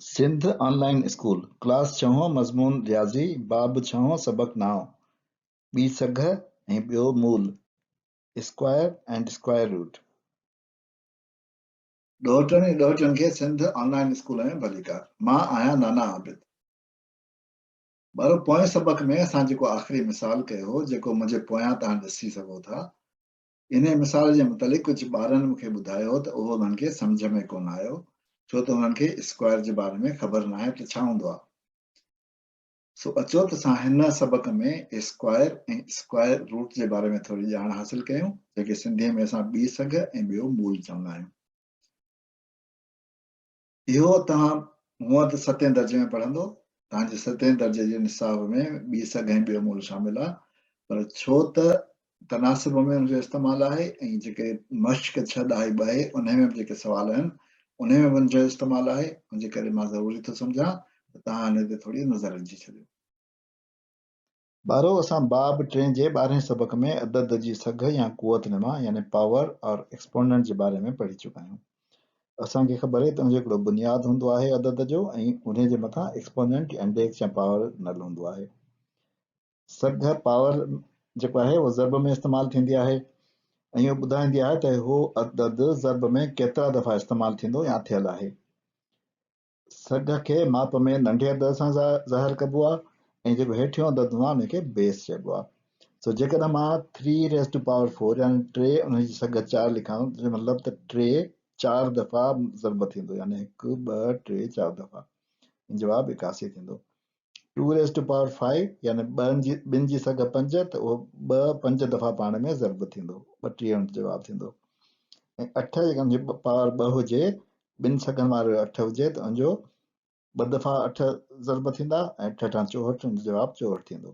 سنڌ آن line school, class ڇهون، مضمون رياضي، باب ڇهون، سبق نائون، ٻي سگهه ۽ ٻيو مول، اسڪوائر اينڊ اسڪوائر روٽ. ڏوهٽن ۽ ڏوهٽين کي سنڌ آن لائين اسڪول ۾ ڀليڪار. مان آهيان نانا عابد. ٻارو پوئين سبق ۾ اسان جيڪو آخري مثال ڪيو هو جيڪو منهنجي پويان توهان ڏسي سگهو ٿا انهيء مثال جي متعلق ڪجهه ٻارن مون کي ٻڌايو ته اهو انهن کي سمجهه ۾ ڪونه آيو، ڇو ته انهن کي اسڪوائر جي باري ۾ خبر ناهي ته ڇا هوندو آهي. سو اچو ته اسان هن سبق ۾ اسڪوائر ۽ اسڪوائر روٽ جي باري ۾ ٿوري ڄاڻ حاصل ڪيون، جنهن کي سنڌيء ۾ اسان ٻي سگهه ۽ ٻيو مول چوندا آهيون. اهو توهان هونء ته ستين درجي ۾ پڙهندو، توهان جي ستين درجي جي نصاب ۾ ٻي سگهه ۽ ٻيو مول شامل آهي، پر ڇو ته تناسب ۾ ان جو استعمال آهي ۽ جيڪي مشق ڇهه ڏهائي ٻه آهي، انهي ۾ به جيڪي سوال آهن، انهي ۾ به ان جو استعمال آهي، ان جي ڪري مان ضروري ٿو سمجهان ته توهان انهي تي ٿوري نظر وجهي ڇڏيو. ٻارو اسان باب ٽئين جي ٻارهين سبق ۾ عدد جي سگهه يا قوت نما يعني Power or Exponent جي باري ۾ پڙهي چڪا آهيون. اسان کي خبر آهي ته ان جو هڪڙو بنياد هوندو آهي عدد جو ۽ انهي جي مٿان Exponent يا Index يا پاور ڏنل هوندو آهي. سگهه، Power، جيڪو آهي اهو ضرب ۾ استعمال ٿيندي آهي ۽ اهو ٻڌائيندي آهي ته اهو عدد ضرب ۾ ڪيترا دفعا استعمال ٿيندو يا ٿيل آهي. سگهه کي ماپ ۾ ننڍي عدد سان ظاهر ڪبو آهي ۽ جيڪو هيٺيون عدد هوندو آهي ان کي بيس چئبو آهي. سو جيڪڏهن مان three raise to power four يعني ٽي ان جي سگهه چار لکان ٿو ته مطلب ته ٽي چار دفعا ضرب ٿيندو يعني هڪ ٻه ٽي چار دفعا جواب ايڪاسي ٿيندو. Two raise to power five يعني ٻن جي ٻن جي سگهه پنج ته اهو ٻه پنج دفعا پاڻ ۾ ضرب ٿيندو 32 ان جو جواب ٿيندو ۽ اٺ جيڪڏهن ان جي پاور ٻه هجي ٻن سگهن وارو اٺ هجي ته ان جو ٻه دفعا اٺ ضرب ٿيندا ۽ اٺ اٺان چوهٺ ان جو جواب چوهٺ ٿيندو.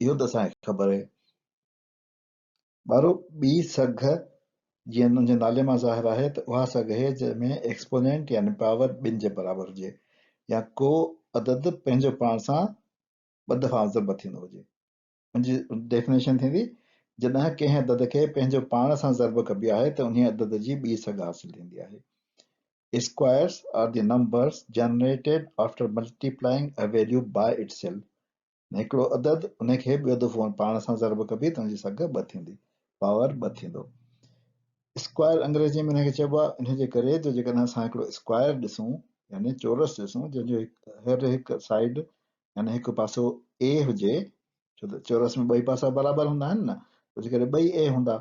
اهو ته اسان کي خبر آهي. ٻارو ٻي سگهه جيئن ان جي نالي مان ظاهر آهي ته اها سگهه اهي جنهن ۾ ايڪسپونينٽ يعني پاور ٻن جي برابر هجي يا ڪو عدد پنهنجو پاڻ سان ٻه دفعا ضرب ٿيندو هجي. ان جي ڊيفينيشن ٿيندي جڏهن ڪنهن عدد کي پنهنجو پاڻ سان ضرب ڪبي آهي ته انهي عدد جي ٻي سگهه حاصل ٿيندي آهي. Squares are the numbers generated after multiplying a value by itself. هڪڙو عدد ان کي ٻيو دفعو پاڻ سان ضرب ڪبي ته ان جي سگهه ٻه ٿيندي، پاور ٻه ٿيندو. اسڪوائر انگريزيء ۾ ان کي چئبو آهي ان جي ڪري جو جيڪڏهن اسان هڪڙو اسڪوائر ڏسون يعني چورس ڏسون جنهن جو هر هڪ سائيڊ يعني هڪ پاسو اي هجي ڇو ته چورس ۾ ٻئي پاسا برابر هوندا آهن نه ان جي ڪري ٻئي اي هوندا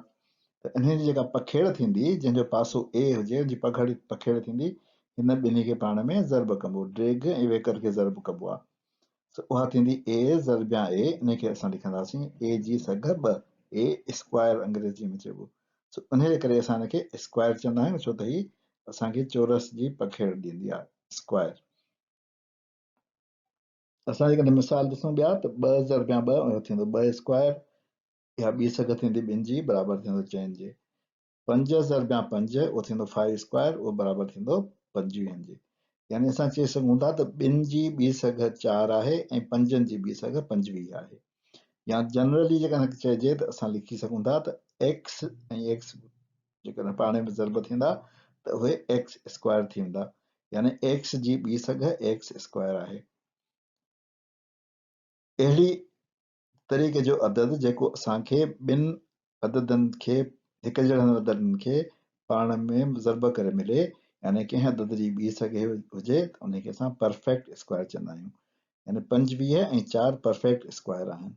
ته انهن جي جيڪا پکيڙ ٿيندي جنهن جو پاسو اي هجي ان جي پگهڙ پکيڙ ٿيندي هن ٻنهي کي پاڻ ۾ ضرب ڪبو ڊيگهه ۽ ويڪر کي ضرب ڪبو آهي سو اها ٿيندي اي ضربيان اي انهي کي اسان لکنداسين اي جي سگهه ٻه، اي اسڪوائر انگريزيء ۾ چئبو. سو انهيء ڪري اسان ان کي اسڪوائر چوندا آهيون ڇو ته هي اسان کي چورس جي پکيڙ ڏيندي آهي، اسڪوائر. اسان جيڪڏهن مثال ڏسون ٻيا ته ٻه ضربيان ٻه اهو ٿيندو ٻه اسڪوائر، اها ٻي سگهه ٿيندي ٻن جي برابر ٿيندو چئن جي. پنج ضربيان پنج اهو ٿيندو فائيو اسڪوائر اهو برابر ٿيندو پنجويهن جي. يعني اسان چئي سگهون ٿا ته ٻن جي ٻي سگهه چار آهي ۽ پنجن جي ٻي سگهه 25 آهي. يا جنرلي جيڪڏهن چئجي ته اسان لکي سگهون ٿا ته ايڪس ۽ ايڪس جيڪڏهن پاڻ ۾ ضرب ٿيندا ته اهي ايڪس اسڪوائر ٿي ويندا. يعني ايڪس جي ٻي سگهه ايڪس اسڪوائر آهي. اهڙي طريقي جو عدد جيڪو اسان کي ٻن عددن کي هڪجهڙن عددن کي پاڻ ۾ ضرب ڪري ملي يعني ڪنهن عدد جي ٻي سگهي هجي ته ان کي اسان پرفيڪٽ اسڪوائر چوندا آهيون يعني 25 ۽ 4 پرفيڪٽ اسڪوائر آهن.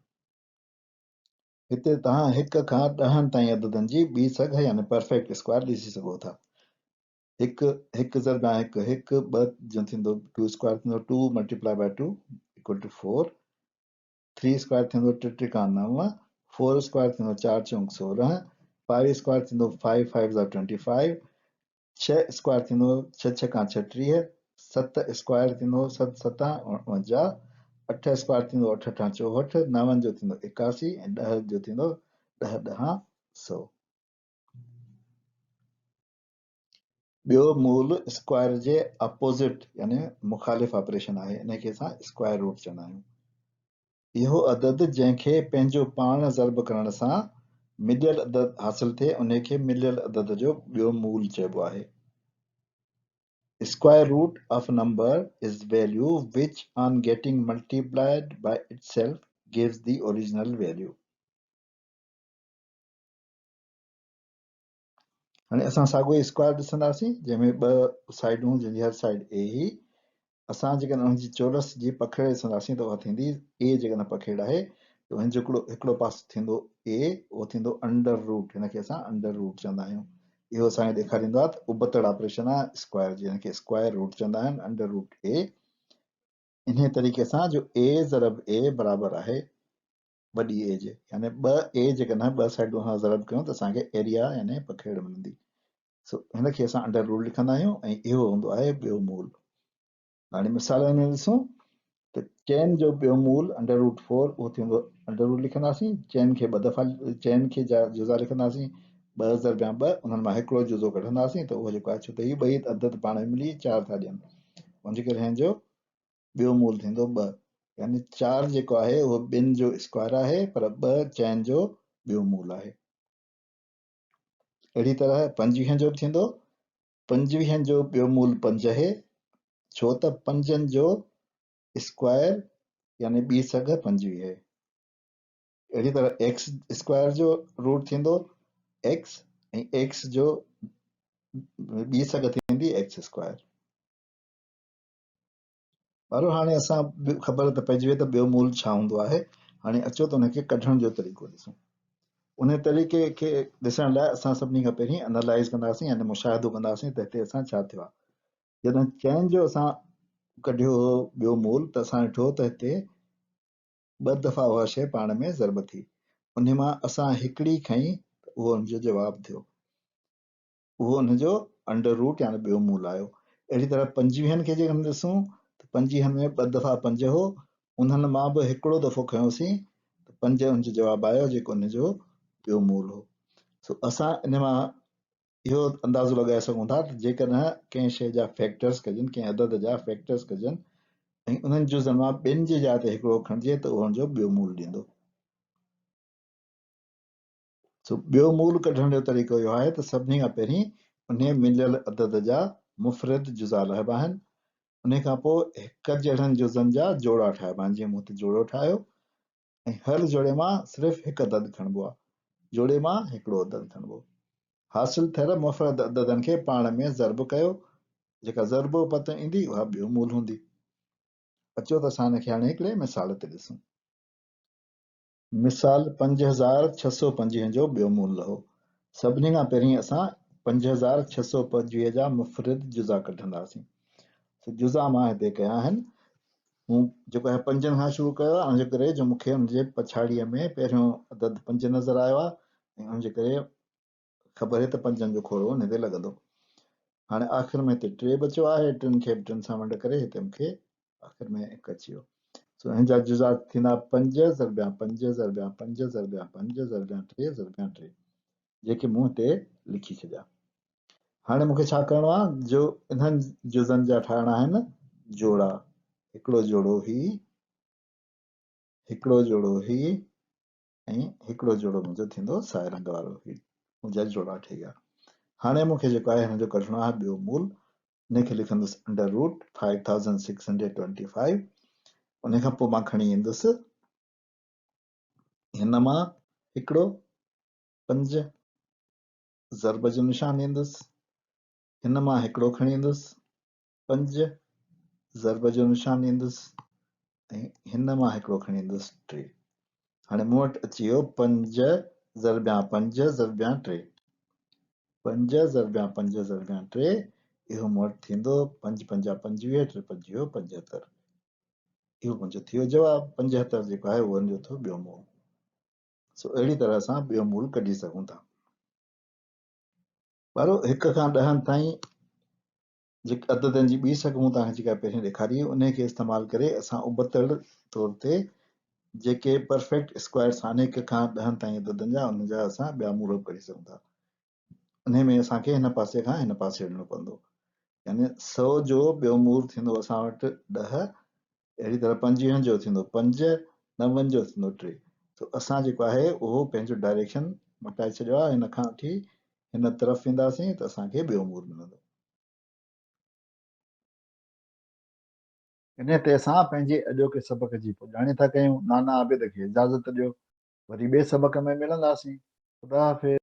هتي توهان هڪ کان ڏهن تائين عددن جي ٻي سگهه يعني پرفيڪٽ اسڪوائر ڏسي سگهو ٿا. هڪ هڪ ضرب هڪ هڪ ٻه جو ٿيندو ٽو اسڪوائر ٿيندو two multiply by two equal to four three square ٿيندو ٽي ٽي کان نو، فور اسڪوائر ٿيندو چار چونڪ 16، فائيو اسڪوائر ٿيندو فائيو فائيو زا ٽوئنٽي فائيو، ڇهه اسڪوائر ٿيندو ڇهه ڇهه کان 36، ست اسڪوائر ٿيندو ست ستان 49، اٺ اسڪوائر ٿيندو اٺ اٺان 64، نون جو ٿيندو 81 ۽ ڏهه جو ٿيندو ڏهه ڏهان سو. ٻيو مول اسڪوائر جي اپوزٽ يعني مخالف آپريشن آهي، انهي کي اسان اسڪوائر روٽ چوندا آهيون. اهو عدد جنهن کي پنهنجو پاڻ ضرب ڪرڻ سان مليل عدد حاصل ٿئي انهي کي مليل عدد جو ٻيو مول چئبو آهي. Square root of number is value which on getting multiplied by itself gives the original value. هاڻي اسان ساڳيو ئي اسڪوائر ڏسنداسين جنهن ۾ ٻه سائيڊون جنهن جي هر سائيڊ اي هئي. اسان جيڪڏهن ان جي چورس جي پکيڙ ڏسنداسين ته اها ٿيندي اي جيڪڏهن پکيڙ آهي ته ان جو هڪڙو پاسو ٿيندو اي اهو ٿيندو انڊر روٽ هن کي اسان انڊر روٽ چوندا آهيون. اهو اسان کي ڏيکاريندو آهي ته ابتڙ آپريشن آهي اسڪوائر جي هن کي اسڪوائر روٽ چوندا آهن انڊر روٽ اي. انهي طريقي سان جو اي ضرب اي برابر آهي وڏي اي جي يعني ٻه اي جيڪڏهن ٻه سائيڊون اسان ضرب ڪيون ته اسان کي ايريا يعني پکيڙ ملندي. سو هن کي اسان انڊر روٽ لکندا آهيون ۽ اهو هوندو آهي ٻيو مول. هاڻي مثالن ۾ ڏسون ته چئن جو ٻيو مول انڊر روٽ فور اهو ٿيندو انڊر روٽ لکنداسين چئن کي ٻه دفعا چئن کي جزا لکنداسين ٻه ضربيان ٻه انهن مان هڪڙو جزو ڪڍنداسين ته اهو جيڪو آهي ڇو ته هي ٻئي عدد پاڻ ۾ ملي چار ٿا ڏين ان جي ڪري هن جو ٻيو مول ٿيندو ٻه يعني چار جيڪو آهي اهو ٻن جو اسڪوائر آهي پر ٻه چئن جو ٻيو مول آهي. اهڙي طرح پنجويهن جو به ٿيندو. پنجويهن جو ٻيو مول پنج آهي، ڇو ته پنجن جو اسڪوائر يعني ٻي سگهه 25 آهي. اهڙي طرح ايڪس اسڪوائر جو روٽ ٿيندو ايڪس ۽ ايڪس جو ٻي سگهه ٿيندي ايڪس اسڪوائر. ٻارو هاڻي اسان خبر ته پئجي وئي ته ٻيو مول ڇا هوندو آهي. هاڻي اچو ته ان کي ڪڍڻ جو طريقو ڏسون. ان طريقي کي ڏسڻ لاء اسان سڀني کان پهرين انالائز ڪنداسين يعني مشاهدو ڪنداسين ته هتي اسان ڇا ٿيو آهي. جڏهن چئن جو اسان ڪڍيو هو ٻيو مول ته اسان ڏٺو ته هتي ٻه دفعا اها شيء پاڻ ۾ ضرب ٿي. انهي مان اسان هڪڙي کنئي ته اهو ان جو جواب ٿيو. اهو ان جو انڊر روٽ يعني ٻيو مول آيو. اهڙي طرح پنجويهن کي جيڪڏهن ڏسون ته پنجويهن ۾ ٻه دفعا پنج هو، انهن مان به هڪڙو دفعو کنيوسين ته پنج ان جو جواب آيو جيڪو ان جو ٻيو مول هو. سو اسان ان مان اهو اندازو لڳائي سگهون ٿا ته جيڪڏهن ڪنهن شيء جا فيڪٽرز ڪجن، ڪنهن عدد جا فيڪٽرز ڪجن ۽ انهن جزن مان ٻن جي جاء تي هڪڙو کڻجي ته اهو ان جو ٻيو مول ڏيندو. سو ٻيو مول ڪڍڻ جو طريقو اهو آهي ته سڀني کان پهرين انهي مليل عدد جا مفرد جزا لهبا آهن، انهي کان پوء هڪ جهڙن جزن جا جوڙا ٺاهبا آهن، جيئن مون هتي جوڙو ٺاهيو ۽ هر جوڙي مان صرف هڪ عدد کڻبو آهي، جوڙي مان هڪڙو عدد کڻبو. حاصل ٿيل مفرد عددن کي پاڻ ۾ ضرب ڪيو، جيڪا ضرب پت ايندي اها ٻيو مول هوندي. اچو ته اسان ان کي هاڻي هڪڙي مثال تي ڏسون. مثال 5625 جو ٻيو مول لهو. سڀني کان پهرين اسان 5625 جا مفرد جزا ڪڍنداسين. سو جزا مان هتي ڪيا آهن. مون جيڪو آهي پنجن کان شروع ڪيو آهي ان جي ڪري جو مون کي ان جي پڇاڙيء ۾ پهريون عدد پنج نظر آيو آهي ۽ ان جي ڪري خبر آهي ته پنجن جو کوڙو ان تي لڳندو. هاڻي آخر ۾ هتي ٽي بچيو آهي، ٽن کي به ٽن سان ونڊ ڪري هتي مون کي آخر ۾ هڪ اچي ويو. سو هن جا جزا ٿيندا پنج ضربيان پنج ضربيان پنج ضربيان پنج ضربيان ٽي ضربيان ٽي، جيڪي مون هتي لکي ڇڏيا. هاڻي مون کي ڇا ڪرڻو آهي جو انهن جزن جا ٺاهڻا آهن جوڙا. هڪڙو جوڙو هي، هڪڙو جوڙو هي ۽ هڪڙو جوڙو منهنجو ٿيندو سائي رنگ وارو. هي منهنجا جوڙا ٺهي ويا. هاڻي مون کي جيڪو آهي هن جو ڪڍڻو آهي ٻيو مول. ان کي لکندس انڊر روٽ 5625. ان کان پوء مان کڻي ايندس هن مان هڪڙو پنج ضرب جو نشان ڏيندس، هن مان هڪڙو کڻي ايندس پنج ضرب جو نشان ڏيندس ۽ هن مان هڪڙو کڻي ايندس ٽي. هاڻي مون وٽ اچي ويو پنج ضربيان پنج ضربيان ٽي. پنج ضربيان پنج ضربيان ٽي، اهو مون وٽ ٿيندو پنج پنجا پنجويهه، ٽي پنجويهه پنجهتر. اهو منهنجو ٿي ويو جواب. پنجهتر جيڪو آهي اهو هن جو ٿيو ٻيو مول. سو اهڙي طرح اسان ٻيو مول ڪڍي سگهون ٿا. ٻارو هڪ کان ڏهن تائين جيڪي عددن جي ٻي سگهه مون توهان کي جيڪا پهرين ڏيکاري انهي کي استعمال ڪري اسان ابتڙ طور تي جيڪي پرفيڪٽ اسڪوائرس آهن هڪ کان ڏهن تائين عددن جا انهن جا اسان ٻيا مول به ڪڍي سگهون ٿا. انهي ۾ اسان کي هن پاسي کان هن پاسي وڃڻو پوندو يعني سو جو ٻيو مول ٿيندو اسان وٽ ڏهه، اهڙي طرح پنجويهن جو ٿيندو پنج، نون جو ٿيندو ٽي. سو اسان جيڪو آهي اهو پنهنجو ڊائريڪشن مٽائي ڇڏيو آهي هن کان وٺي هن طرف وينداسين ته اسان کي ٻيو مول ملندو. انهيء تي اسان پنهنجي اڄوڪي سبق جي پڄاڻي ٿا ڪيون. نانا عابد کي اجازت ڏيو. وري ٻئي سبق ۾ ملنداسين. خدا حافظ.